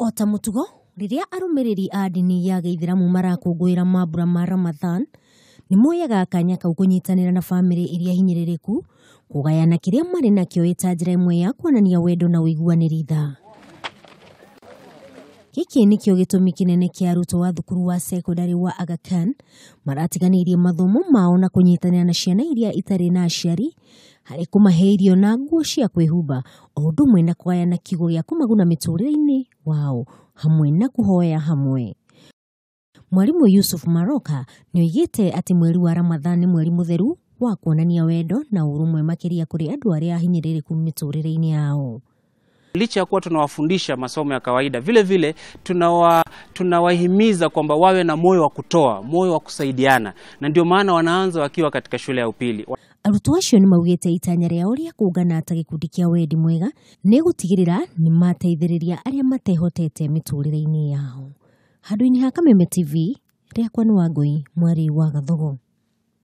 O ta mũtugo, rĩrĩa arũmĩrĩri a ndini ya gĩithĩramu marakũngũĩra mambura ma Ramadhan, nĩ moyaga kanya kau kũnyitanĩra na bamĩrĩ iria hinyĩrĩrĩku, kũgayana kĩrĩa marĩ nakĩo ĩ ta njĩra ĩmwe ya kuonania wendo na ũiguanĩri tha. Gĩkĩ nĩkĩo gĩtũmi kĩnene kĩa arutwo a thukuru wa cekondarĩ wa Aga Khan maratiganĩirie mathomo mao na kũnyitanĩra na ciana iria itarĩ na aciari harĩ kũmahe irio na nguo cia kwĩhumba o ũndũ ũmwe na kũgayana kiugo gĩa kũmaguna mĩtũrĩre-inĩ wao hamwe na kũhoya hamwe. Mwarimũ Yusuf Maroka nĩoigĩte atĩ mweri wa Ramadhan nĩ mweri mũtheru wa kuonania wendo na ũrũmwe makĩria kũrĩ andũ arĩa ahinyĩrĩrĩku mĩtũrĩre-inĩ yao. Licha ya kuwa tunawafundisha masomo ya kawaida, vile vile tunawahimiza kwamba wawe na moyo wa kutoa, moyo wa kusaidiana, na ndio maana wanaanza wakiwa katika shule ya upili. Arutwo acio nĩ maugĩte itanya rĩao rĩa kũngana ta gĩkundi kĩa wendi mwega nĩ gũtigĩrĩra nĩ mateithĩrĩria arĩa matehotete mĩtũrĩre-inĩ yao. Handũ-inĩ ha Kameme TV, rĩakwa nĩ Wangũi mwarĩ wa Gathogo.